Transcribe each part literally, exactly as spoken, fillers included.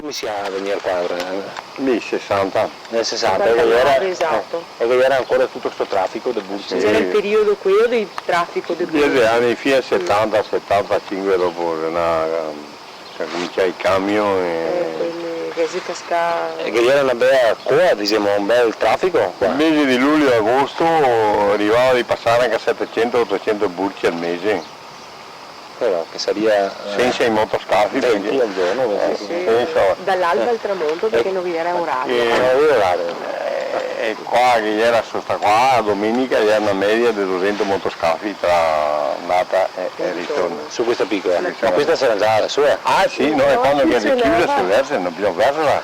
Come sia vegnir qua, eh? Lì, sesanta. Nel sesanta, e che gera, setantanove, esato. Eh, e che gera ancora tuto sto trafico de burcie. Sì. Gera el periodo queo del trafico de burcie. Diese ani, fin al setanta, setantasinque, dopo na, che comincià i camion e... Eh, quei che xe cascà. E che gera na bela coa, disemo, un bel trafico qua. El mese de lujo e agosto rivava de pasar anca setesento, otosento burcie al mese. Però che saria, eh, sensa i motoscafi, venti parché al giorno, eh, venticinque. Sì. Sensa. Dall'alba al tramonto, parché no ghe gera orario. Parché, ah, no ghe gera orario. Eh, e qua che gera sta qua, a domenica gera na media de dosento motoscafi tra andata e, e ritorno. Su questa picola? Sì, sì. Ma questa sarà già la sua? Ah, sì, no, e quando che xe chiusa se versa, no bisogna versarla.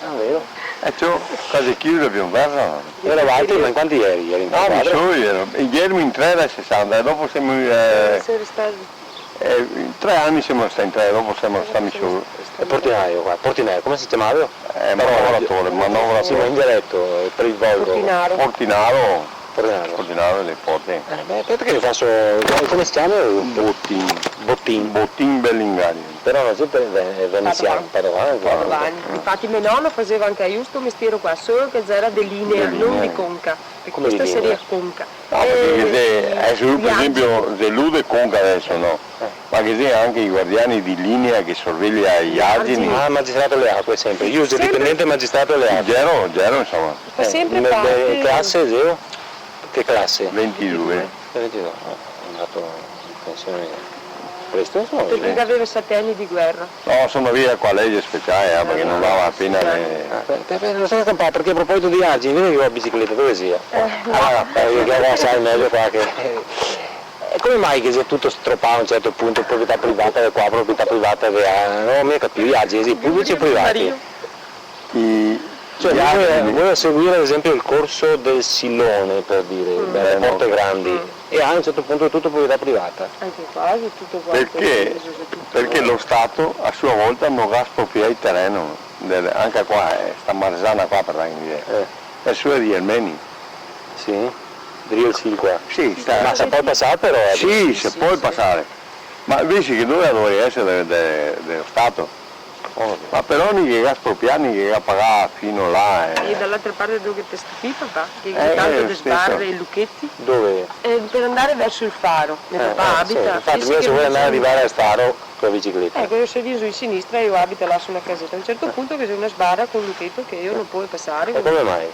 Ah, vero? Eh, ciò, qua xe chiusa, bisogna versarla. E eravate, ma in quanti ieri? Ieri in squadra? Ah, mi solo ieri. Ieri in tre dal sesanta, e dopo semo, eh, eh, in tre ani semo stà in tre, dopo semo stà mi solo. E portinaio qua, portinaio, come se ciamava? Eh, però manovratore, manovratore. Sì, ma in dialeto, eh, per il volgo. Portinaro. Portinaro. Portinaro. Portinaro dele porte. Eh, beh, aspeta che faso, come se ciama? Botin. Botin. Botin Bellingario. Però no sempre ve-, venesian, padovani. Padovani. Padovani. Infati me nono faseva anca sto mestiero qua, solo che gera de linea, de linea, no de conca. Come de linea? Parché questa saria conca. No, parché, eh, se, deso lu, par esenpio, se lu de conca deso, no? Eh. Ma ghe xe anca i guardiani de linea che sorveglia i argini. I argini. Ah, magistrato dele acque, sempre. Sempre. Giusto, dipendente magistrato dele acque. Gero, gero, insoma. Fa sempre parte. Eh, in che clase, Geo? Che clase? Ventidue. Ventidue. Ah, xe andà in pension presto, insoma. Parché gaveva sete ani de guera. No, so' 'ndà via co la lege speciale, eh, parché no dava pena de... Ah, per, per, per, no so campar, parché a proposito de argini, vedi che go la bicicleta, dove sia? Eh, no. Ah, eh, che la sa mejo qua che... E come mai che xe tuto stropà a un certo punto, proprietà privata de qua, proprietà privata de là? No go mia capìo, i argini, xe publici o privati? Marino. I, cioè, i voi, argini. Voi a seguir, ad esempio, il corso del Silone, per dire, delle Porte Grandi, e a un certo punto xe tuto proprietà privata. Anca qua xe tuto quanto diviso, xe tuto. Parché? Parché lo Stato, a sua volta, no ga esproprià el tereno, del, anca qua, eh, sta marzana qua, par dar un'idea. Eh. Xe sua dei armeni. Sì? Drio el Sil qua. Sì, sta... Ma se pol pasar però, eh? Sì, se pol pasar. Ma invese che dove dovaria eser de, de, de lo Stato? Oh, ma però gnanca che ga esproprià, gnanca che ga pagà fin là, eh. E da l'altra parte dove che te sta qui, papà, che xe tanto de sbarre e lucheti? Dove? Eh, per andare verso il faro, me papà abita, sì, infati, invese se vol andar a rivare al faro co la bicicleta. Eco, mi so drio in sinistra, mi abito là su na caseta. A un certo punto che xe na sbara co un lucheto che mi no podo pasar. E come mai?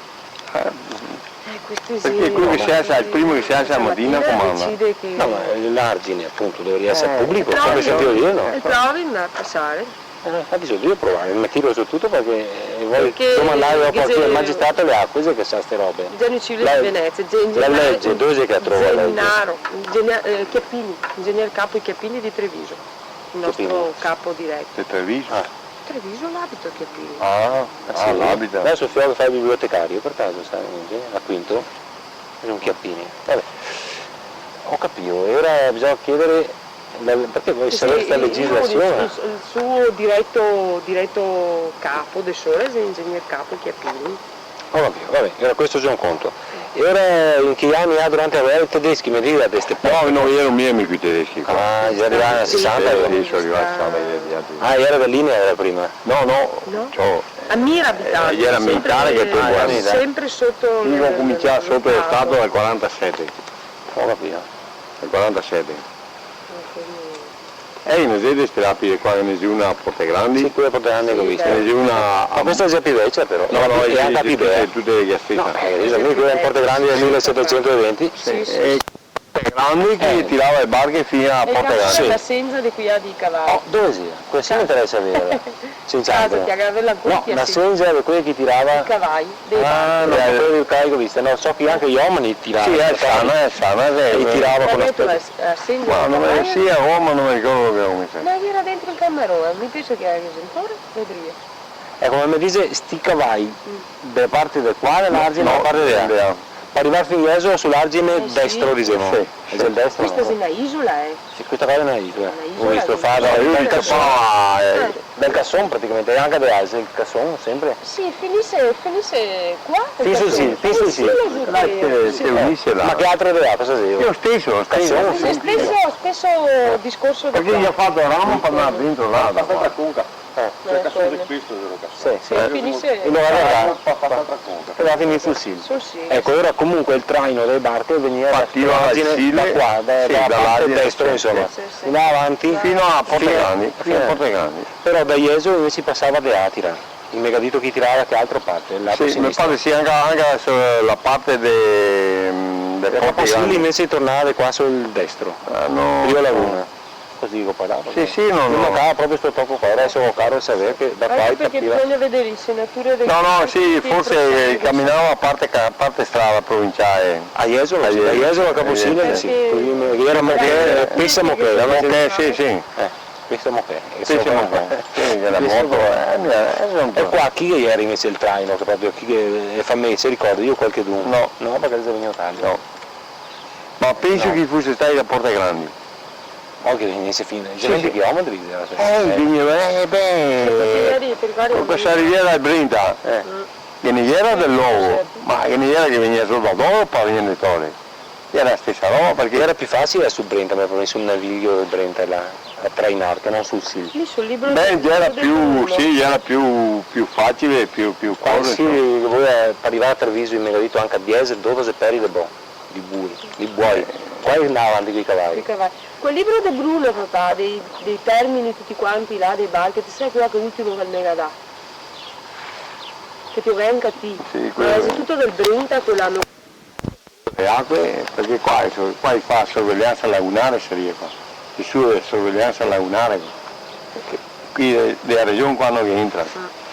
Eh, eh, questo sì. Parché quel che se alsa, el primo che se alsa la matina comanda. Decide che... No, ma l'argine, apunto, dovaria eser publico, come se deve dir, no? E provi a pasar. Eh, infati so drio provar, me tiro su tuto parché, eh, vojo domandar al magistrato dele acque che sa ste robe. Genio civile de Venezia, la lege, dove xe che la trova la lege? Gennaro, ingegner, eh, Chiappini, ingegner capo Chiappini de Treviso. El nostro capo direto. De Treviso? Ah. Treviso l'abita Chiappini. Ah, sì? Ah, l'abita. Deso el fio che fa el bibliotecario, par caso, sa, a Quinto? Xe un Chiappini. Vabè. Go capìo, e ora bisogna chiedere, la, parché voi... Sì, savere sta legislasion. Sì, el, el suo direto, direto capo de sora xe ingegner capo Chiappini. Go capìo, vabè, ora questo xe un conto. E ora in che ani, ah, durante la guera, i tedeschi, me diga, de ste... No, no, no gera mia, mia coi tedeschi qua. Ah, i xe rivai nel sesanta, alora. Sì, so rivai nel sesanta, i xe rivai. Ah, i gera de linea, gera prima? No, no, ciò, a Mira abitava, eh, i gera militari che poi... Ah, i gera militari. Sempre soto... Mi go comincià soto lo Stato dal quarantasete. Go capìo. Dal quarantasete. Eh, ghe ne xe de ste lapidi qua, ghe ne xe una a Porte Grandi. Sì, quela a Porte Grandi che go visto. Ghe ne xe una a... Ma questa xe pì vecia, però. No, no, xe anca pì bela. Tute, tute le stese. No, eh, mi, quela in Porte Grandi del milesetesento e venti. Sì, sì. E Porte Grandi che tirava le barche fin a Porte Grandi. Sì. La senza de quei dei cavai. Oh, dove sia? Questo me interesa vedere. Sensa altro. Casa, che gaveva ancora... No, la senza de quei che tirava... I cavai. Ah, no, quela del cavai che go visto, no, so che anca i omeni tirava. Sì, xe sana, xe sana, sì. E i tirava co la... Aspeta, eh, sì, ma no me, sì, a Roma no me ricordo che come se... Ma gera dentro el camaron, mi penso che gera ancora, vedria. Eco, ma me dixe, sti cavai, de parte de qua, de l'argine, no, de parte de là? De là. Par rivar fin in mezo su l'argine destro, disemo. Eh, sì. Sì. Xe el destro, no? Questa xe na isola, eh. Sì, questa qua xe na isola. Na isola. Go visto, fa da... Del Casson, praticamente, e anca de là, xe el Casson, sempre. Sì, finise, finise qua. Finise, sì, finise, sì. Sì, sì. Ma che altro de là, cosa xe? Lo steso, lo steso. Casson, sì. Lo steso, steso discorso de qua. Parché i ga fato la rama par andar dentro là, da qua. Abbastansa conca. Eh. Cioè, che sul de questo, vero, che sì, sì. Eh, finisce. E no, guarda, fa, fa, fa altra cosa. Che va a finire sul Sil. Sul Sil. Eco, alora comunque el traino dele barche vegniva da Partiva dal Troagine, Sil, da qua, da, sì, da da parte l'Argine, destra, sì, insoma. Sì, sì. Andava avanti. Fino a Porte Grandi, fino a Porte Grandi. Però da Jesolo invese pasava de là a tirar. I me ga dito che i tirava da che altra parte, là. Sì, me pare sì, anca, anca verso la parte de, mm, de Porte Grandi. Dopo Sil invese tornava de qua sul destro. Ah, no. Rio Laguna. Cusì digo, parlavo. Sì, sì, no, no. Me mancava proprio sto toco qua, deso go caro saver che da qua partiva. Anche perché bisogna vedere le segnature dei... No, no, sì, forse caminava a parte ca-, a parte strada provinciale. A Jesolo, sì, a Jesolo, a Caposilio, sì. Perché... Cusì me, iera Moquet, eh, pensa Moquet. Moquet, sì, sì. Eh, pensa Moquet. Pensa Moquet. Sì, che la moto, eh, mira, eh, no. E qua chi che iera invese el traino, che proprio chi che, e fameie, se ricorda, io qualchedun? No. No, parché xe vegnù tardi. No. Ma penso che i fuse stati da Porte Grandi. Oh, che vegnese fin, sì, sì, gente che omo deve dire, cioè. Eh, eh. Vegneva, eh, beh, sì, perché ieri, ti ricordi, co questa riviera del Brenta, eh, che ghe ne iera del logo, ma che ghe ne iera che vegneva solo da Doro par vegner de Tore. Iera la stesa roba, parché iera più facile sul Brenta, me pare, sul naviglio del Brenta là, a trainar, che no sul Sil. Lì sul libro... Beh, del, iera del più, sì, iera più, più facile, più, più... Qua corto, sì, insoma. Che voi, eh, par rivar a Treviso, i me ga dito anca diese, dodese peri de bon. Di bui, di buoi. Qua i ndava avanti coi cavai. Coi cavai. Quel libro de Bruno, papà, dei, dei termini tuti quanti là, dei barche, te sa che qua che l'ultimo che el me ga dà? Che te lo ga anca ti. Sì, ma quel xe tuto del Brenta, quel ano. Le aque, parché qua, qua i fa sorvegliansa lagunare, saria qua. Ci su sorvegliansa lagunare qua. Parché qui de, de la region qua no ghe entra. Ah.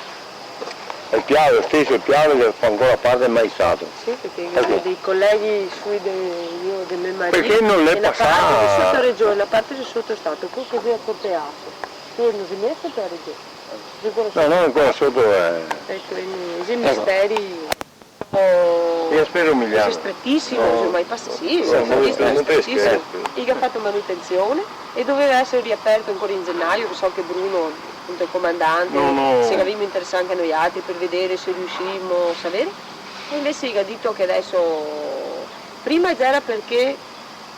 El Piave, lo steso, el Piave che fa ancora parte del magistrato. Sì, parché i ga dei coleghi sui de, io, de me marìo, parché no l'è pasà? E na parte de soto region, na parte de soto stato, po' cusì a Corte Aso. Sì, no se mete par region. No, no, ancora soto, eh. Eco, quindi, i misteri. Io spero un miliardo. Xe stretisimo, no, insoma, i pasa, sì, no, no, no, stretisimo. I ga fato manutension e doveva esare riaperto ancora in genaio, che so che Bruno, apunto, el comandante, no, no, se gavemo interesà anca noialtri par vedar se riusivimo a saver. E invese i ga dito che deso, prima gera parché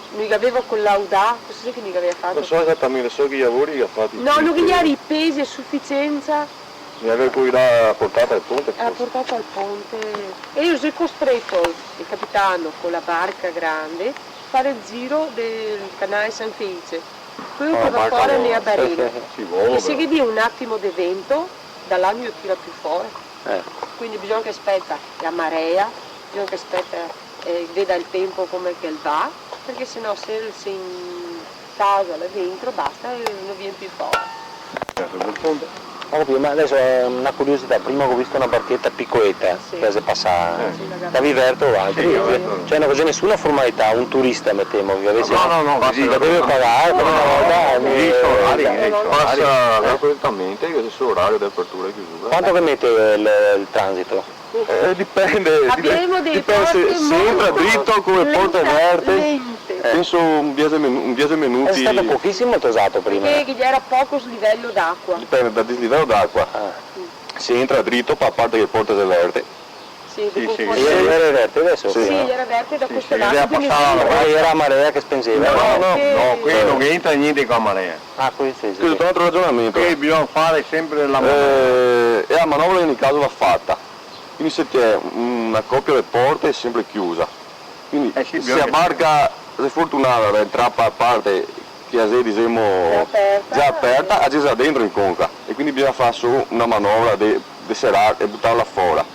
no i gaveva colaudà, cosa xe che no i gaveva fato? No so esatamente, so che i lavori i ga fati. No, no, che i gera i pesi a suficiensa. Mi gavevo poi là a portata al ponte, forse. A portata al ponte. E lu xe costreto, el capitano, co la barca grande, far el giro del canal San Felice. Quel che va fora nea barena. Sì, sì. Sì, vola, però. E se ghe vien un atimo de vento, da là no tira più fora. Eh. Quindi bisogna che speta la marea, bisogna che speta e veda el tenpo come che el va, parché se no se el se intasa là dentro, basta, e no vien più fora. Certo, del ponte. Go capìo, ma deso xe na curiosità, prima go visto na barcheta picoleta, sì, che xe pasà, eh, sì, la... Gavì verto voaltri? Sì, gavì verto. Cioè, no ghe xe nesuna formalità, un turista, metemo, che gavese... No, no, no, pasa, che deve pagar, come na volta, eh, i so orari, eh, i so orari. Pasa, eh, corretamente, che xe el so orario de apertura e chiusura. Quanto che mete el, el transito? Eh, dipende, dipende se, se entra drito co le porte verte, penso un diese minu-, un diese minuti. Xe stà pochisimo tosà prima. Parché ghe gera poco slivelo d'acua. Dipende dal dislivelo d'acua. Ah. Se entra drito, par parte che le porte xe verte. Sì, sì, sì. E gera verte deso? Sì, sì, gera verte da questa parte, quindi... Gera marea che spengeva? No, no, no, no, qua no entra gnente co la marea. Ah, questo sì. Questo xe un altro ragionamento. Che bisogna far sempre la manovra. Eh, e la manovra in ogni caso va fata. Quindi se te ga na copia de porte xe sempre chiusa. Quindi, eh sì, se la barca xe fortunada da entrar par parte che la xe, disemo, za aperta, la xe za dentro in conca. E quindi bisogna far solo na manovra de, de serar e butarla fora.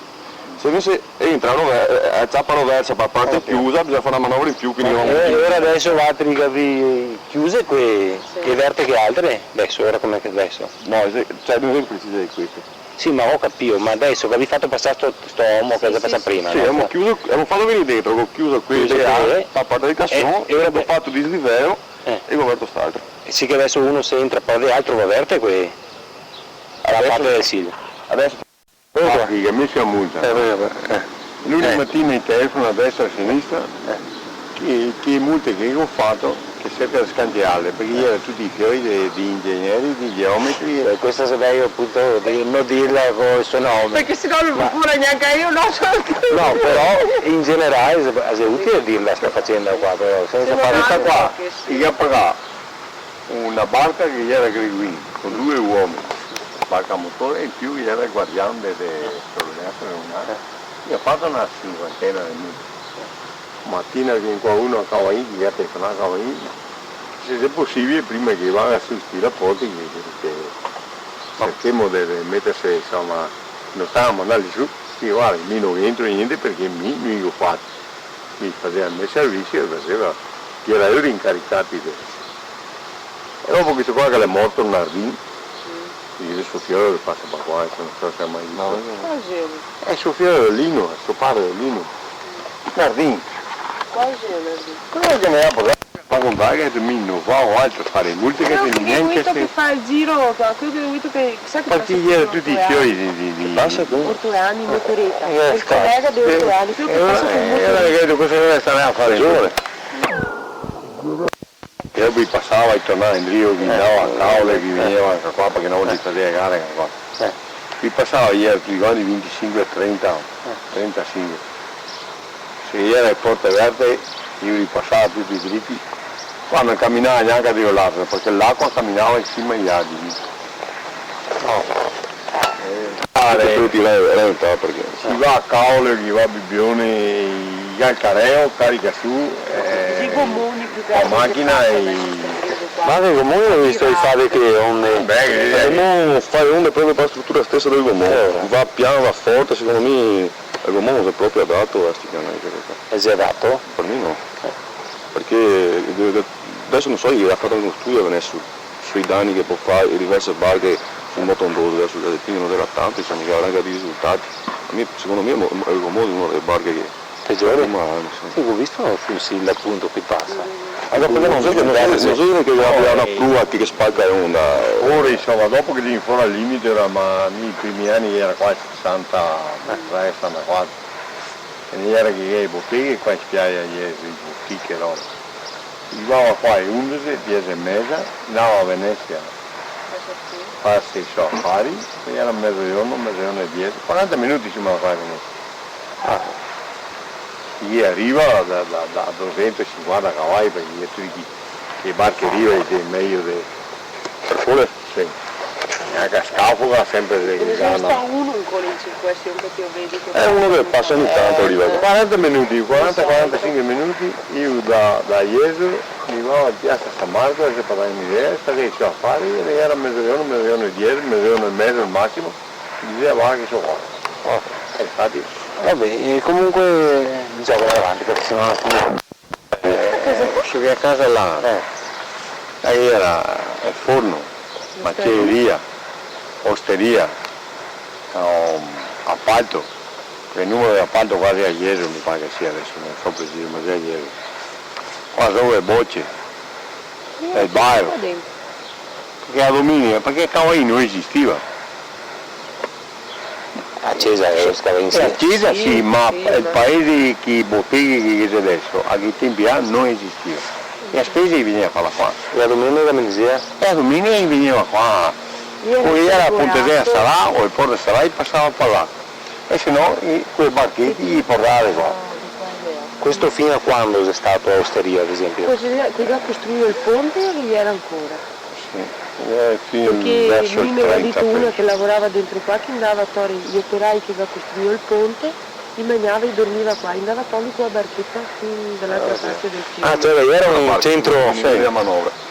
Se invese entra, rover-, eh, eh, ciapa roversa par parte chiusa, bisogna far na manovra in più, quindi... Ma, eh, alora deso voaltri che gavì chiuse che, sì, che verte che altre? Deso, alora come che deso? No, se, cioè, no xe preciso de questo. Sì, ma go capìo, ma deso che gavì fato pasar sto, sto omo che xe pasà prima, no? Sì, sì, gavemo chiuso, gavemo fato vegner dentro, go chiuso queste, eh, par parte de casion, e, e go fato dislivelo, eh, e go verto st'altre. E sì che deso uno se entra par de altro, va verte que-, a la parte del Sil. Deso, deso, ah, sì, che mi sia multa. Eh, va ben, eh. Luni matina i telefona a destra e a sinistra. Eh. Che, che multe che go fato, che serca de scantiarle, parché i gera tuti fioi de, de ingegneri, de geometri. Eh, questa xe mejo apunto de no dirla col so nome. Parché se no no lo... Ma pure gnanca mi, no so. No, però in generale xe, xe utile dirla sta facenda qua, però, sensa far... Questa qua, i ga pagà na barca che gera Greguin, co due uomini. Barca a motore, in più ghe gera el guardian de, de sorvegliansa regionale. Eh. I ga fato na sinquantena de minuti. Matina vien qua uno a Cavain, che ga telefonà a Cavain, se xe posibile, prima che vaga su sti rapori, che, che, che cerchemo de, de meterse, insoma, no stava mandar su, digo, "Varda, mi no entro gnente parché mi, mi go fato." Mi faseva el me servizio, el faseva, ghe gera lori incaricati de... E dopo questo qua che l'è morto, Nardin, che xe so fiolo che pasa par qua, adeso no so se l'è mai visto. No, no. Qual xe? Xe so fiolo, Lino, xe so pare, Lino. Nardin. Qual xe Nardin? Quel che me ga portà a contar che mi no fago altro fare multe che... Quel che xe gnente, che fa el giro, quel che xe che Parché i gera tuti i fioi de, de, de... Che pasa, come? Ortoani, motoreta. Eh, el colega de Ortoani, quel che pasa co motoreta. Eh, eh, cosa che stava a fare? Ragione. E dopo i pasava, i tornava indrio, i ndava a Caole, i vegneva anca qua, parché na volta i faseva gare anca qua. Eh. I pasava, i gera tuti quanti vintisinque, trenta, trentasinque. Se ghe gera le porte verte, i li pasava tuti driti. Qua no caminava gnanca de l'altro, parché l'acua caminava in sima ai ardini. No. Eh, tuti là, là, parché... Se va a Caole, se va a Bibione, i ga el careo, carica su, eh, i gomoni più che altro, la machina e... Ma che gomoni go visto i fare che onde? Beh, che... Gomon fa onde proprio par la strutura stesa del gomon. Eh. Va pian, va forte, secondo me. El gomon xe proprio adato a sti canai, credo. E xe adato? Par mi no. Eh. Parché de-, de-, adeso no so, i ga fato anca un studio adeso sui dani che pol fare le diverse barche sul moto ondoso, adeso el Gazetino no gera tanto, insoma, che i ga anca dei risultati. A mi, secondo me, mo-, el gomon xe una dele barche che... Peggiore? Male, sì. Sì, go visto un film simile, apunto, che pasa. Anca parché no xe che, no xe, no xe che gabia na prua che, che spalca e onda, eh. Ora, insoma, dopo che vien fora el limite, ora, ma i primi ani gera qua sesanta, tre, sesantaquatro. E ghe gera che, che boteghe qua in spiaia, ghe gera i botiche, no? Rivava qua ae undese, diese e meza, ndava a Venesia a farse i so afari, e gera mezogiorno, mezogiorno e diese, quaranta minuti, insoma, a fare. Ah. I riva da, da, da dosentosinquanta cavai, parché i xe tuti che, che barche riva, i xe mejo de... Par cure? Sì. E anca Scafoca sempre se... Ghe ne sta uno ancora in circolasion che ti lo vedi che... Eh, uno che pasa ogni tanto, riva. Quaranta minuti, quaranta, quarantasinque minuti, mi da, da Jesolo, rivavo in piasa San Marco, adeso par dare un'idea, stavo a fare, e gera mezogiorno, mezogiorno e diese, mezogiorno e mezo al masimo, diseva: "Varda che so qua." Ah. E infati... Vabè, e comunque, bisogna andare avanti, parché se no... Eh, su che casa là, eh, là gera el forno, macelaria, osteria, ehm, apalto, el numero de apalto qua xe a Jesolo, mi pare che sia, adeso no so preciso, ma xe a Jesolo. Qua sora le boce, el bar. Parché la domenica, parché Cavain no esistiva. La cesa che stava in... Eh, la cesa sì, sì, ma el paese, che boteghe che, che xe adeso, a quei tempi là no esistiva. E la spesa i vegneva a farla qua. E la domenica che se diseva? E la domenica i vegneva qua. Poi gera a Ponte Serà, o el Ponte Serà, i pasava par là. E se no, i, coi barcheti i portava de qua. Questo fin a quando xe stato la osteria, ad esempio? Questo là, che ga costruìo el ponte, ghe gera ancora. Sì, eh, fin verso el trentatré. Parché mi me ga dito una che lavorava dentro qua, che ndava a tore i operai che ga costruìo el ponte, i magnava e i dormiva qua, i ndava a torli co la barcheta fin da l'altra parte del fiume. Ah, cioè, gera un centro... Sì, de manovra.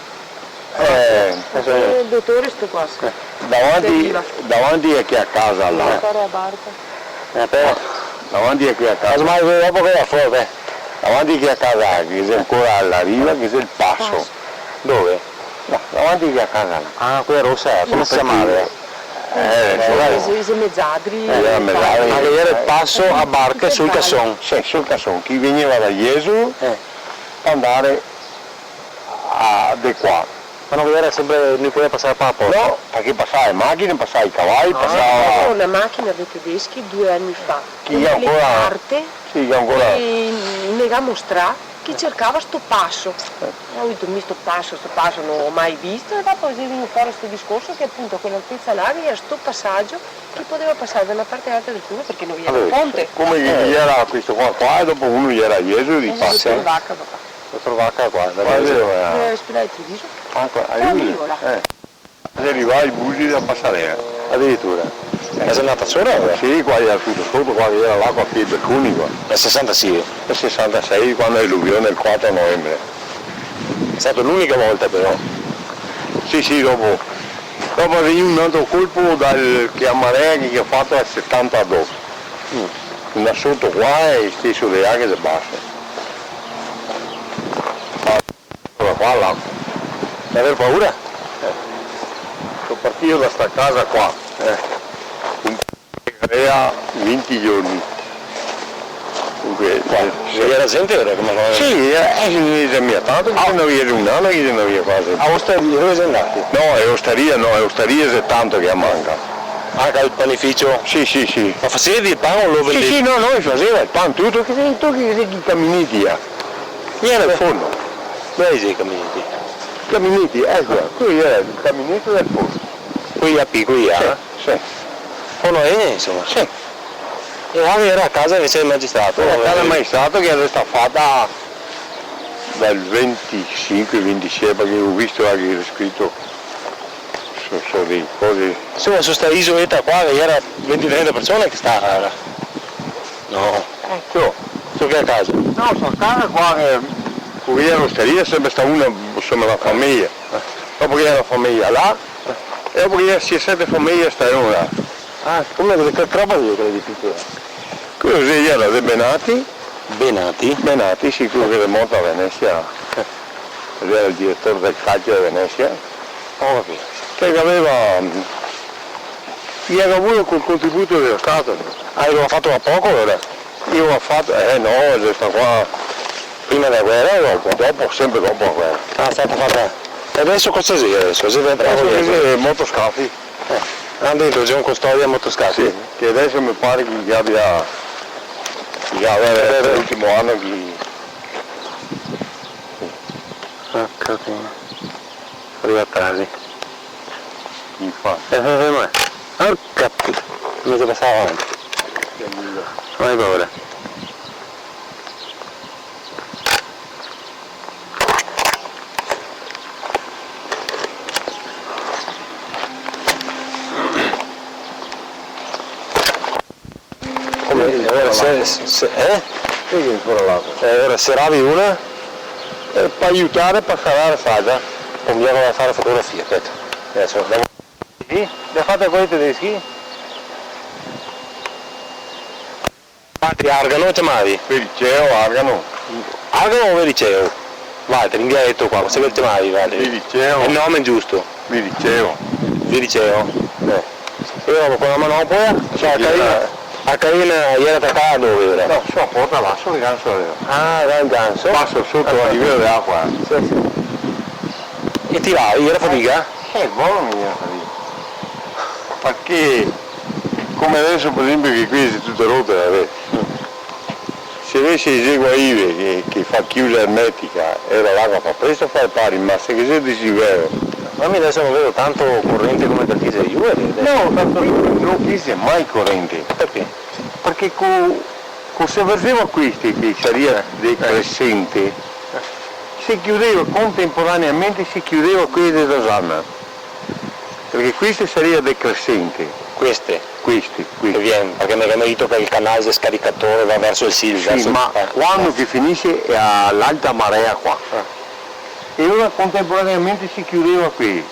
Eh, eh, dotore, sto qua, sì. Davanti, davanti a quea casa là. Fare la barca. Eh, però. Davanti a quea casa. Casomai dopo che va fora, eh. Davanti a quea casa là, che xe ancora a la riva, che xe el paso. Paso. Dove? No, davanti a casa là. Ah, quea rosa, eh, come se ciamava? Eh, eh, sì. Xe, xe mezadri. Eh, gera mezadri. Ma che gera el paso a barche sul Cason? Sì, sul Cason. Chi vegneva da Jesolo, eh, par ndare a, de qua. Ma no gera sempre, no i podeva pasare par la porta? No, parché pasava le machine, pasava i cavai, pasava... Ah, na machina dei tedeschi due ani fa. Chi ancora? Sì, che ancora. E me ga mostrà che cercava sto paso. Eh. E go dito: "Mi sto paso, sto paso no lo go mai visto", e dopo xe vegnù fora sto discorso che apunto a quel'alteza là ghe gera sto pasagio che podeva pasare da na parte a l'altra del fiume parché no ghe gera ponte. Come che ghe gera questo qua, qua, e dopo uno ghe gera a Jesolo, de qua. Eh, sì. Dotor Vaca, papà. Dotor Vaca qua, da... Qua, eh, eh, speta, ti digo. Ah, qua, qua, eh. Eh. Xe rivà i busi da pasarea. Adiritura. Eh. E xe ndata sora, alora? Sì, qua iera tuto soto, qua iera l'acua fin ai balconi, qua. Nel sesantasei? Nel sesantasei, quando xe l'aluvio, nel quatro novembre. Xe stata l'unica volta, però. Sì, sì, dopo, dopo xe vegnù un altro colpo dal, che a marea che, che ga fato al setantadó. Mm. Una soto qua e steso de là che de baso. Ora qua, là. Gavevo paura? Eh. So partìo da sta casa qua. Eh. Cun che gaveva vinti giorni. Dunque, qua, eh, sì. Ghe iera gente, iera come... Sì, eh, eh, sì, mia tanto, che no ghe n'aveva un ano, che no ghe n'aveva quasi. A ostaria, dove xe ndati? No, xe ostaria, no, xe ostaria xe tanto che manca. Anca el panificio? Sì, sì, sì. Ma faseva el pan o lo vendeva? Sì, sì, no, no, i faseva el pan, tuto, che, tuto che, che caminiti, eh. Iera el forno. Dove xe i caminiti? Caminiti, eco, qua iera el camineto del forno. Quei là picoli, eh? Sì, sì. Forno a legna, insoma. Sì. E là iera a casa invese del magistrato, eh? Iera a casa del magistrato che xe stata fata dal ventisinque, ventisei, parché go visto là che iera scrito su, su dei cosi. Insoma, su sta isoleta qua che iera venti, trenta persone che stava, iera. No. Eh, ciò. Su che casa? No, sta casa qua che, che iera l'ostaria, xe senpre stà una, insoma, na fameja. Dopo ghe iera na fameja là, e dopo ghe iera sie, sete fameje sta là. Ah, come, che, che roba xe quela de picola? Quelo xe, iera de Benati. Benati? Benati, sì, quelo che xe morto a Venesia. Eh. Iera el diretor del calcio de Venesia. Go capìo. Che gaveva, mm, i ga vuto col contributo del Stato. Ah, i lo ga fato da poco, alora? I lo ga fato, eh no, xe stà qua. Prima dela guera o dopo? Dopo, senpre dopo la guera. Ah, xe stà fata. E deso cosa xe deso? Xe dentro... Deso che xe motoscafi. Eh, ah, dentro xe un custodio a motoscafi? Sì, che deso me pare che gabia, che gabia, eh, l'ultimo ano che... Ah, capìo. Riva tardi. Infati. Eh, ferma, ferma. Porca puta. Come se pasava avanti? No hai paura. Come? Sì, alora se, se, eh? Sì, che ancora l'acua. Eh, alora seravi una? Eh, par aiutare, par sarare, sa già. Conviene fare fotografia, aspeta. Deso, andiamo. Sì? Le ha fatte con i tedeschi? Altri argano, ciamavi? Vericeo, argano. Argano o vericeo? Valtri, in dialeto qua, cosa che ciamavi, valtri? Vericeo. El nome giusto? Vericeo. Vericeo? Eh. E dopo con la manopola, cioè, la carena, la carena iera tacada dove iera? No, so, porta là, so el ganso iera. Ah, là el ganso? Paso soto a liveło de l'acua. Sì, sì. E tiravi, iera fadiga? Eh, bon, iera fadiga. Parché, come deso, par esenpio, che qua xe tuto roto, eh, se ghe xe i guaive che, che fa chiusa ermetica, e l'acua fa presto a fare pari, ma se ghe xe disiveło. Ma mi deso no vedo tanto corente come par chi xe ieri, eh. No, tanto no, no ghe xe mai corente. Parché? Parché co, co se verzeva queste, che saria, eh, decrescente, eh, se chiudeva contemporaneamente, se chiudeva quele de Dosana. Parché queste saria decrescente. Queste? Queste, queste. Che vien, parché me, me ga dito che el canal xe scaricatore, va verso el Sil, sì, verso el, ma eh, quando, eh, che finise a l'alta marea qua. Eh. E alora contemporaneamente se chiudeva quele.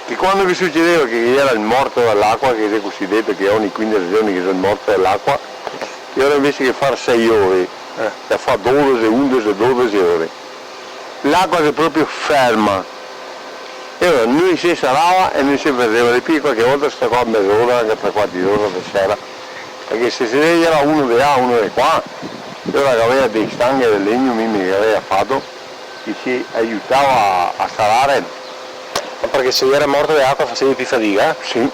E quando che sucedeva che iera el morto de l'acua, che xe cosideto che ogni quindese giorni che xe el morto de l'acua, e alora invese che far sei ore, eh, se fa dodese, undese, dodese ore. L'acua xe proprio ferma. E alora no i se sarava e no i se verzeva de pì, qualche volta xe stà qua mezora, anca tre quarti d'ora de sera. Parché se, se iera uno de là, uno de qua, e alora che gaveva dee stanghe de legno, mi, mi che gaveva fato, che se aiutava a, a sarare. Ma parché se iera morto de acua fasevi pì fadiga? Sì.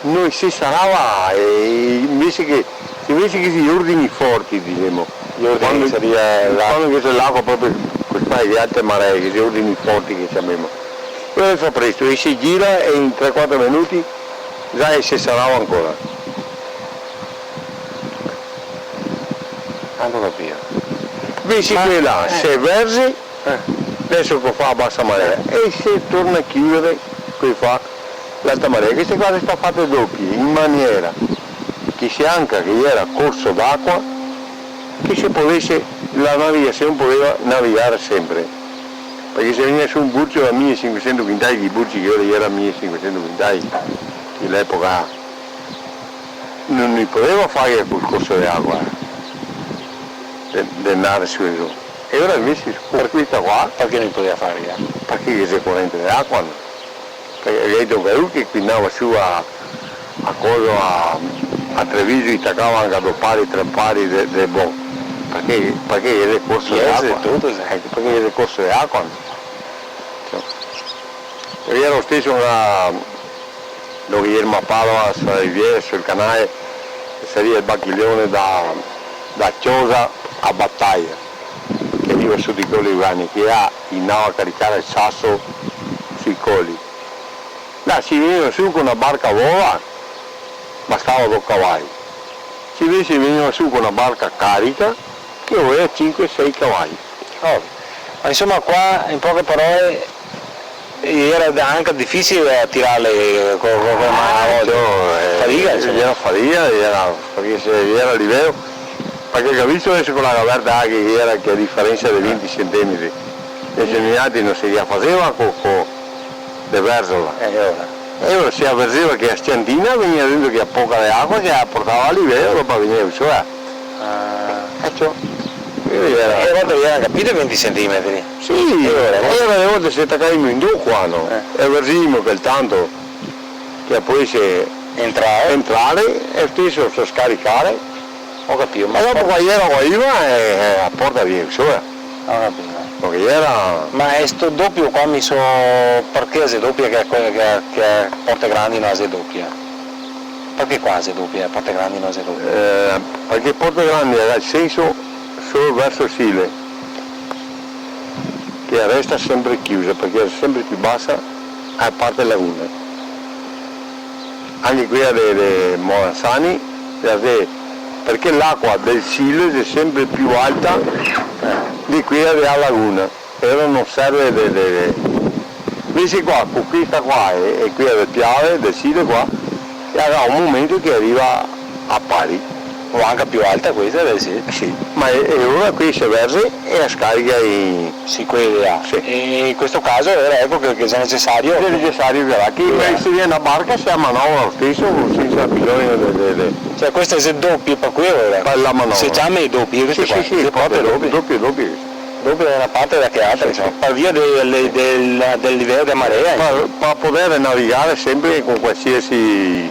No i se sarava, e invese che, invese che i ordini forti, disemo. I ordini... Quando, saria la... quando che xe l'acua proprio, co sta de alte maree, che xe ordini forti che ciamemo. E alora fa presto, e se gira e in tre quatro minuti già i se sarava ancora. Tanto capìo. Invese... Ma, quela, eh, se verze, eh, deso che fa a basa marea, eh, e se torna a chiudare, co fa, L'alta marea, queste qua xe state fate dopie, in maniera che se anca che iera corso d'acua, che se podese, la navigasion podeva navigare sempre, parché se vegnea su un burcio da mile e sinquesento quintai, che i burci che ora iera mile e sinquesento quintai, che l'epoca no, no i podeva fare col corso de acua, eh, de, de ndare su e zo. E ora invese, par questa qua, parché no i podeva fare, eh? Parché ghe xe corente de acua, no? Parché ghe xe un calu che quindava su a, a coso, a, a Treviso, i tacava anca do pari, tre pari de, de bo. Parché, parché ghe xe corso de acua. Sì. Eco, parché ghe xe corso de acua, no? Cioè, iera lo steso, una, dove iera a Padova, sarìa verso el canale, sarìa el bachiglione da, da Chiosa a Bataia, che riva soto i Coli Ugani, che là i ndava a caricare el saso sui coli. Là se vegneva su co na barca vola, bastava do cavai. Se invese vegneva su co na barca carica, che voleva sinque, sei cavai. Ovio. Ma insoma, qua, in poche parole, iera da-, anca difisile a tirarle co, co, co le man a volte. Ah, ciò, eh, fadiga, insoma. Iera fadiga, iera, parché se iera a liveo, parché ga visto deso co la ga verta anca che iera che a difarensa de venti centimetri, e se noialtri no se ghe la faseva co, co, de verzola. Eh, e ora? E ora se averzeva che a s-ciantina vegneva dentro che a poca de acua che la portava a liveo, dopo vegneva su, eh. Ah. E ciò. Quindi iera... E a volte iera anca pì de venti centimetri. Sì, e ora, no? E ora de volte se tacavimo in do qua, no? Eh. E averzevimo quel tanto che poi se entrare, entrare, e steso se scaricare. Go capìo, ma... E dopo qua iera, qua iva, e, e a porta via, insoma. Go capìo. Parché iera... Ma e sto dopio qua mi so, parché xe dopia che, che, che Porte Grandi no xe dopia? Parché qua xe dopia, Porte Grandi no xe dopia? Eh, parché Porte Grandi iera el senso solo verso Sile, che resta sempre chiusa, parché xe sempre pì basa a parte laguna. Anca quea de, de Moransani, la xe, parché l'acua del Sile xe sempre pì alta de quea de la laguna. E ora no serve de, de, de. Invese qua, co questa qua e, e quea del Piave, del Sile qua, e ga un momento che riva a pari. O anca pì alta questa, eh, sì. Sì, ma e, e ora questa verze e la scarica in... Sì, quela. Sì. E in questo caso iera, eco, che, che xe necesario. Xe necesario che la, che, eh, se vien na barca, se la manovra lo steso, sensa bisogno de, de, de... Cioè, questa xe dopia par quela ora? Par la manovra. Se ciama dopia, queste qua? Sì, sì, sì, xe proprio dopia, dopia. Dopia da na parte e da che altra, sì, insoma, sì, par via del, del, del liveo de marea, insoma. Par, par poder navigare sempre co qualsiasi,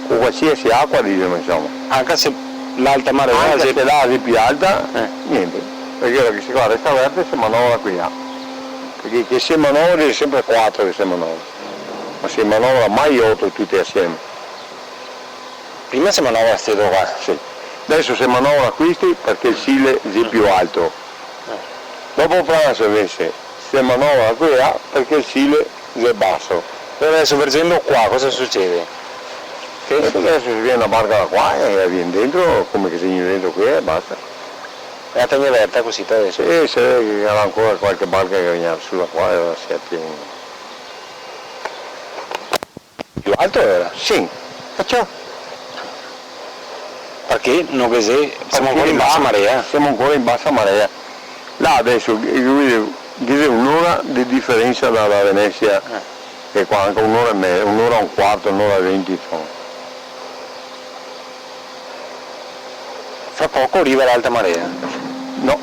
co qualsiasi acua, disemo, insoma. Anca se l'alta marea... Anca se la xe pì alta, eh, gnente. Parché ora che se qua resta verta, se manovra quea. Parché che se manovra, xe sempre quatro che se manovra. No se manovra mai oto tute asieme. Prima se manovra ste do qua. Sì. Deso se manovra questi parché el Sile xe pì alto. Eh. Dopo pranso invese se manovra quea parché el Sile xe baso. E deso verzendo qua cosa sucede? Che... E deso se vien na barca da qua e vien dentro, come che se vien dentro quea e basta. E la tegni verta cusì par deso? Sì, se vede che ghe sarà ancora qualche barca che vien su da qua e alora se la tien. Pì alto ora? Sì, e ciò. Parché no ghe xe, semo ancora in basa marea. Semo ancora in basa marea. Là deso, eh, ghe xe un'ora de difarensa da, da Venesia, eh, e qua anca un'ora e me-, un'ora e un quarto, un'ora e venti, insoma. Fra poco riva l'alta marea. No,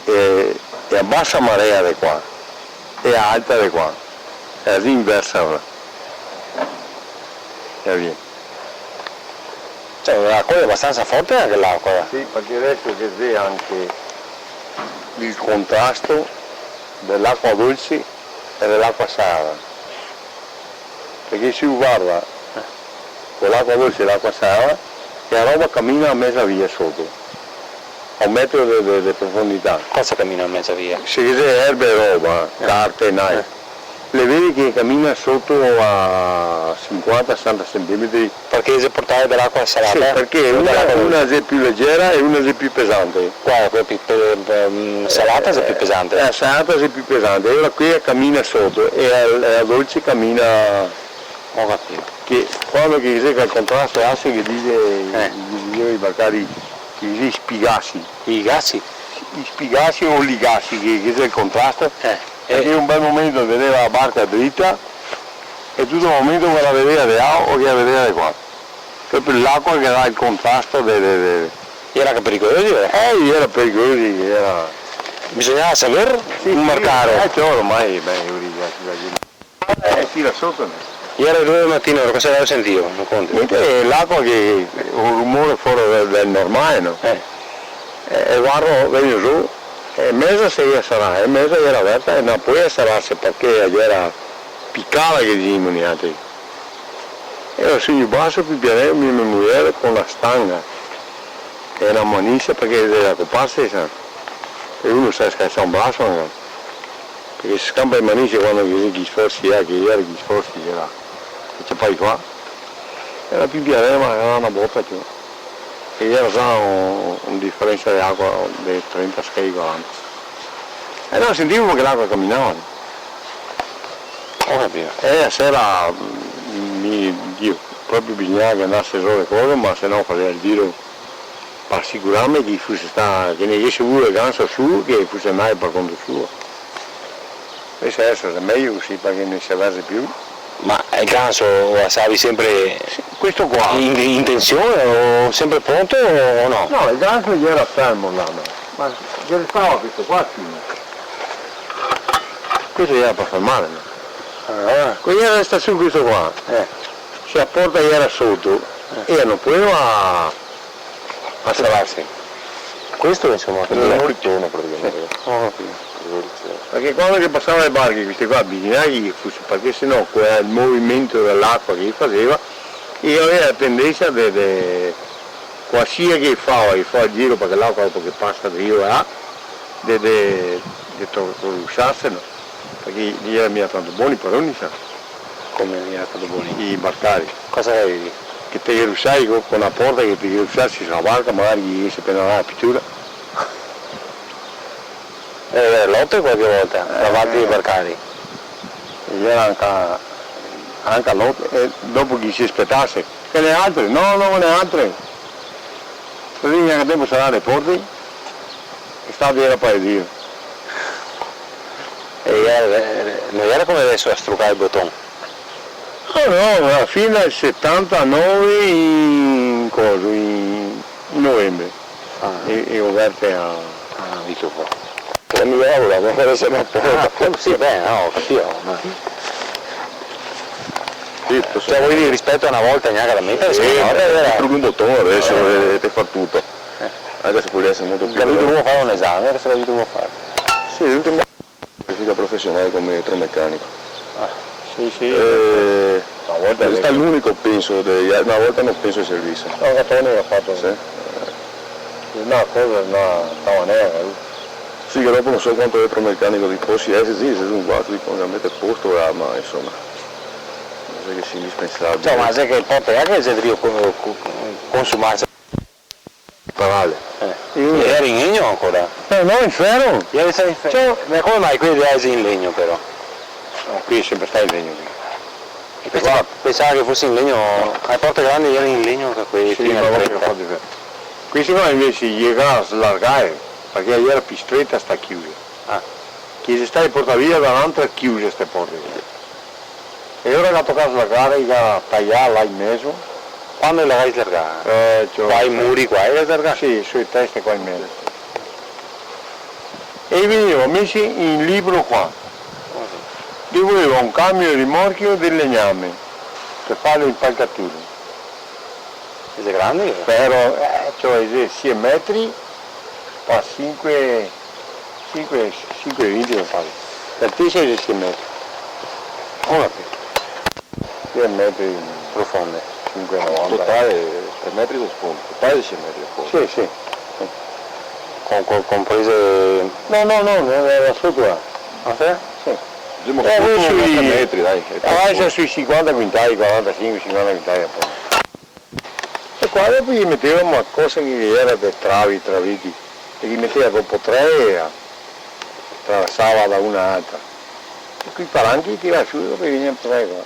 eh, xe a basa marea de qua, e a alta de qua. Xe a l'inversa ora. Capìo? Cioè, la cola xe abastansa forte anca l'acua, eh? Sì, parché deso ghe xe anca el contrasto de l'acua dolse e de l'acua salada. Parché se u varda, eh, co l'acua dolse e l'acua salada, che la roba camina a meza via soto, a un metro de, de, de profondità. Cosa camina a meza via? Se ghe xe erbe e roba, eh, carte, nai. Eh. Le vedi che camina soto a sinquanta, sesanta centimetri. Parché xe portà da l'acua salata? Sì, parché una, una xe pì legera e una xe pì pesante. Qua xe pì pe-, pe-, mm, salata, xe pì pesante. Eh, la salata xe pì pesante, e ora quea camina soto e la, e la dolse camina Go capìo. Che quando che ghe xe el contrasto, xe che dixe, eh, che dixeva i barcari, che ghe xe i spigasi. I gasi? I spigasi o ligasi, che, che xe el contrasto. Eh, parché eh. Un bel momento vedeva la barca drita e tuto el momento che la vedeva de là o che la vedeva de qua. Proprio l'acua che dà el contrasto de, de, de. Iera anca pericoloso, eh? Eh, iera pericoloso, iera. Bisognava saver, sì, sì, marcare. Eh, ciò, ormai, beh, io digo, eh, tira soto, no? Iera le due de matina, cosa gavevo sentìo? No conto. Gnente, l'acua che, un rumore fora del, del normale, no? Eh. E, e vardo, vegno su, e meza se iera sarà, e meza iera verta, e no podeva sararse parché iera picada che dixemo nialtri. E iera su in baso, pì pianeo, mi e me mujer co na stanga e na manisa, parché iera coparse, sa? E uno se scasea un braso, no? Parché se scampa e manise quando che, che sforsi, eh, che iera che sforsi, iera, che ciapai qua. Iera pì pianeo, ma iera na bota, ciò. E iera za un, un diferensa de acua de trenta schei, quaranta. E no sentivo che l'acua caminava. Go capìo. E a sera, mm, mi, Dio, proprio bisognava che andase zo de coso, ma se no faseva el giro par asicurarme che fuse sta, che no ghe fuse vuo el ganso su, che fuse andà par conto suo. Invese deso xe mejo cusì, parché no se vede pì. Ma el ganso lo lasavi sempre... Sì, questo qua. In, in tension o sempre pronto o no? No, el ganso iera fermo là, no? Ma ghe restava questo qua, sì. Questo iera par fermare, no? Ah. Questo iera restà su questo qua. Eh. Se la porta iera soto, eh, e no podeva a serarse. Questo, insoma, questo xe un ritorno praticamente. Sì, go capìo. Parché quando che pasava le barche, queste qua, bisognava che fuse, parché se no, co el movimento de l'acua che faseva, e gaveva la tendensa de, de, qualsiasi che fa, che fa el giro, parché l'acua dopo che pasa de là, de, de, de to-, to-, rusarse, no? Parché no iera mia tanto boni paroni, sa? Come no iera tanto boni? I barcari. Cosa gavevi? Che te ghe rusai co, co na porta, che te ghe rusasi su la barca, magari che se penava la pitura. Eh, lote qualche volta, da parte dei barcari. E iera anca, anca lote, e dopo che se spetase, che le altre, no, no, le altre. Cusì gnanca tempo sarar le porte, e sta via la paesia. E iera, eh, no iera come deso a strucar el boton. No, no, fin al setantanove in coso, in, in novembre. Ah. E, e verte a... Ah, digo qua. Però mi lavoravo, ancora se me porta. Ah, sì, beh, no, capìo, ma... Sì, cioè, vojo dir, rispeto a na volta, gnanca da metere, sì, sì, una volta iera... Te struchi un boton deso, eh, te fa tuto. Eh. Anca se pol esare molto pì... Gavì dovuo fare un esame, cosa gavì dovuo fare? Sì, l'ultimo... Certificato profesionale come elettromecanico. Ah, sì, sì. Eh, na volta xe stà l'unico, penso, de, na volta no penso che servise. No, Gatoni ga fato. Sì. Na cosa, na tavanera, eh. Sì, che dopo no so quanto elettromecanico che posi esare, sì, se son quatro, digo, che mete posto, eh, ma insoma, no xe che sia indispensabile. Insoma, xe che el porta anca che xe drio co-, co-, consumarse. Parale. Eh. Iera in legno ancora? Eh, no, in fero. Iera in fe-, ciò, ma come mai quei là xe in legno, però? No, qui xe sempre stà in legno, qui. Pensavo, pensavo che fose in legno, le porte grandi iera in legno, anca quei... Sì, ma varda che... Questi qua invese i ga slargà, parché iera pì streta sta chiusa. Ah. Che xe stà portà via da l'altra chiusa ste porte qua. E ora ga tocà slargare, i ga taià là in mezo. Quando i ga slargà? Eh, ciò. Qua i muri qua, i ga slargà? Sì, su le teste qua in mezo. E i vegneva mesi in libro qua. Ghe voleva un camion rimorchio de legname par fare l'impalcatura. Xe grande, eh? Però, eh, ciò, xe sie metri par sinque, sinque, sinque e vinti me pare. L'altesa xe sie metri. Go capìo. Sie metri. Profonde. Sinque e novanta. Totale tre metri de sfondo. Totale sie metri de sfondo. Sì, sì. Con, con, comprese... No, no, no, no, iera soto, eh. Ah, sì? Sì. Dixemo, eh, soto sui tre metri, dai. Ah, xe sui sinquanta quintai, quarantasinque, sinquanta quintai, apunto. E qua dopo ghe metevamo a cosa che iera de travi, traviti, e ghe meteva dopo tre e a-, traversava da una a l'altra. E quei palanchi tirava su, dopo vegneva a pasare qua.